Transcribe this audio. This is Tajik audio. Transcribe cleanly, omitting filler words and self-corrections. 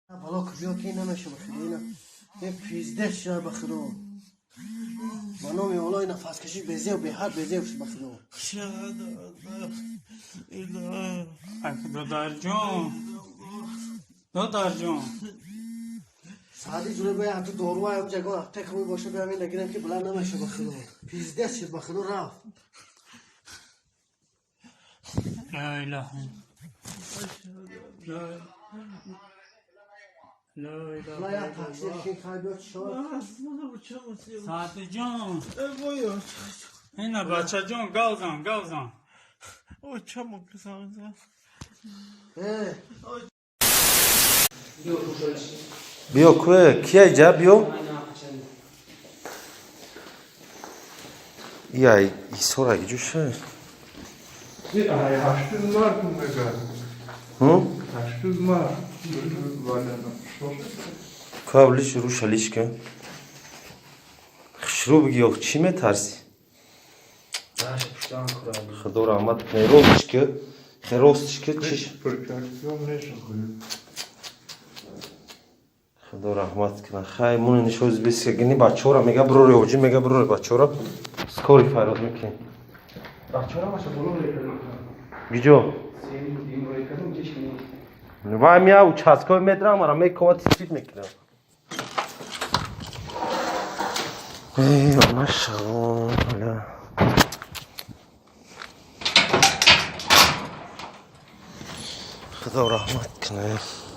Бало биё ки намеша, ба худо, ина е пиздец шуда, ба худо, ба номи Олло, ина нафаскашӣ безев, беҳад безев шуд, ба худо. Додарҷон, додарҷон. Сади ҷуре ба як дору ам ҷагон аптека боша, биям ина гирем, ки баланд намеша, ба худо, пиздец шуд, ба худо, рафт. Ла илаҳа ла ла илаҳа як такси ки хай биё, чӣ шавад? Саъдиҷон, ина бачаҷон, гавзан, гавзан. Э. Биё, куе кия иҷа биё. Ия исора иҷуша. Кавлиш руша лишка. Хушрӯ бигӣ, ох, чӣ метарсӣ? Худо раҳмат кунад, ростиш ки херостиш ки чиш. Худо раҳмат кунад. Хай, муни нишоз беска гини бачора мега броре оҷи мега броре бачора. Скори файрод мекунем. Бачора маша боло рекардам. Гиҷо? Сем рекардам, чиш. Вай мия участковый медрам, ара мекова тисфит мекунам. Эй, машалло. Худо раҳмат кунад.